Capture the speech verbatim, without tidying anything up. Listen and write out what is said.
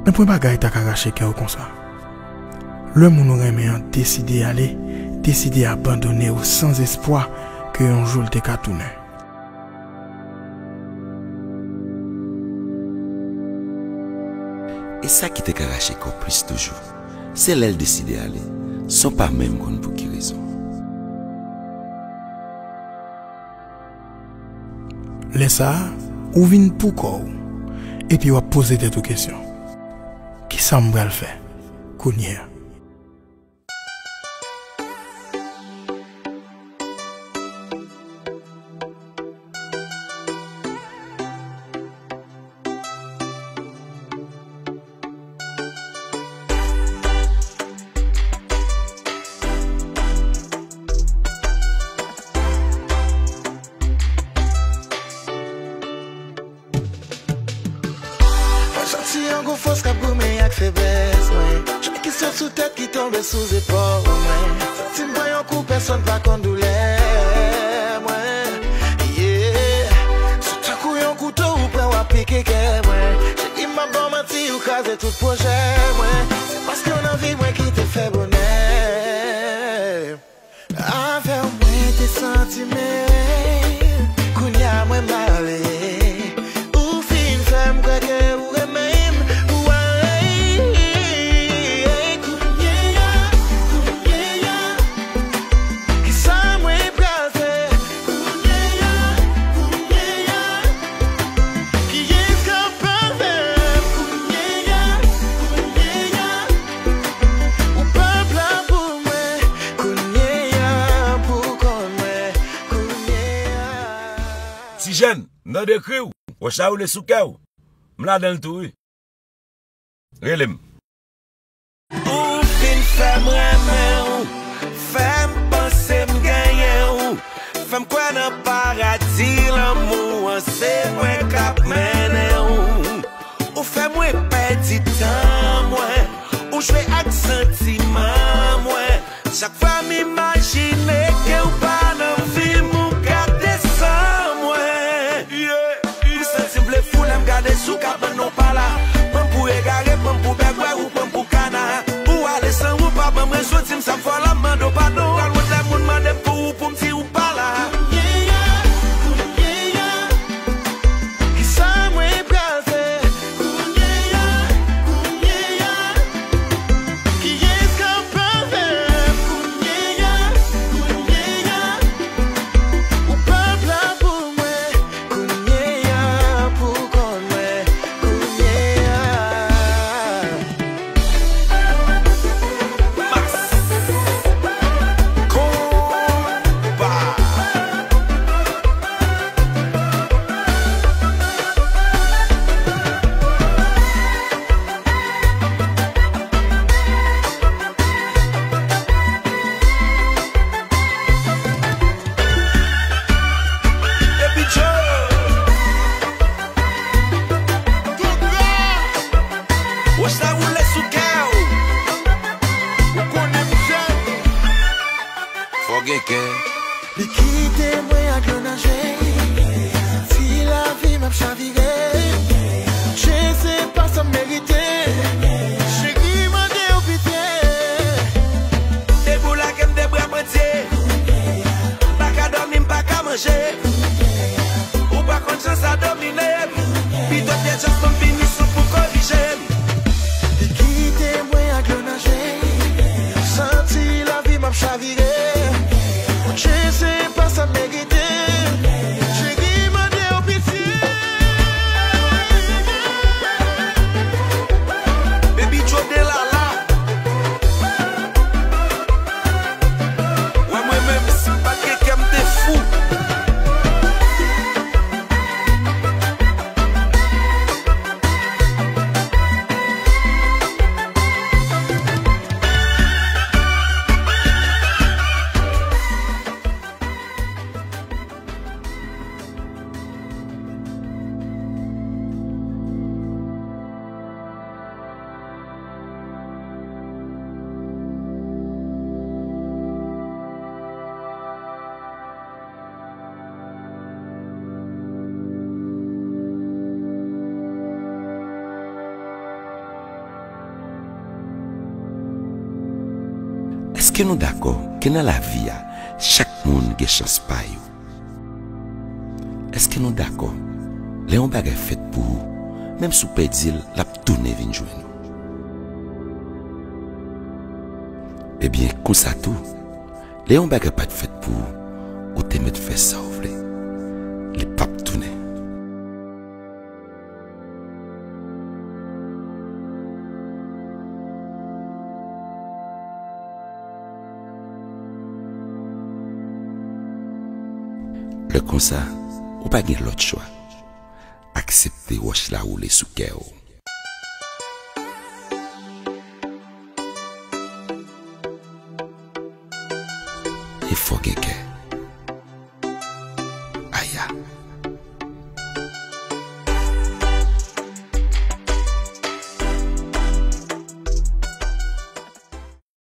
Nenpwen bagay ta ka rache kè w konsa. Lè moun ou renmen an deside ale, deside abandone w san espwa ke yon jou l te ka tounen. E sa ki te ka rache kè w plis toujou, se lè l deside ale, san w pa menm konn pou ki rezon. Lè sa a, ou vin pou kò w, epi w ap poze tèt ou kesyon, "Kisa m pral fè kounye a?" Mwen santi yon gwo fòs k ap goumen ak feblès mwen. Chak kesyon sou tèt ki tonbe sou zepòl mwen. Santi m pran yon kou, pèsonn pa konn doulè mwen. Yeah. Se tankou yon kouto ou pran, w ap pike kè mwen. Cheri, m ap ba w manti, ou kraze tout pwojè mwen. Se paske w nan vi mwen ki te fè bonè. Avè w mwen te santi m ere, kounye a mwen m ale. Ou fin fè m kwè ke ou renmen m, ou ale. Kounye a, kounye a, kisa mwen pral fè? Kounye a, kounye a, kiyès k ap pale? Kounye a, kounye a, ou p ap la pou mwen. Kounye a, pou konn mwen, kounye a. Ti jèn, m tande kri w, wòch la woule sou kè w. M ladan l tou, wi. Rele m. Ou fin fè m renmen w, fè m panse m genyen w, fè m kwè nan paradi lanmou an, se mwen k ap mennen w. Ou fè mwen pèdi tan mwen, ou jwe ak santiman mwen. Chak fwa m imajine ke w pa nan vi m, ou gate san mwen. Yeah. M santi m vle fou lè m gade sou kabann, ou pa la. Ban m pou egare, ban m pou bègwè, ou pran m pou kana. Ou ale san ou pa ban m rezon, di m sa m fè w la, m mande w padon. Pral wont lè moun mande m pou ou, pou m di ou pa la. Kisa mwen pral fè? Kounye a, kounye a, kiyès k ap pale? Kounye a, kounye a, ou p ap la pou mwen. Kounye a, pou konn mwen. Kounye a. Max. Konpa. Epi Joe. Wòch la woule sou kè w. Ou konnen m jèn. Fò gen kè. Li kite mwen ak dlo nan je. Santi lavi m ap chavire. Bondye, se pa sa m merite. Cheri, mande w pitye. Depi w lage m de bra pandye. M pa ka dòmi, m pa ka manje. Ou pa konn jan sa domine m. Pito te just ban m vini sou pou korije m. Li kite mwen ak dlo nan je. Santi lavi m ap chavire. Bondye, se pa sa m merite. Èske nou dakò ke nan lavi a, chak moun gen chans pa yo? Èske nou dakò, lè yon bagay fèt pou ou, menm si w pèdi l, l ap tounen vin jwenn ou? Ebyen, konsa tou, lè yon bagay pa t fèt pou ou, ou te mèt fè sa w vle, li p ap tounen. Lè konsa, ou pa gen lòt chwa. Aksepte wòch la woule sou kè w. E fò gen kè.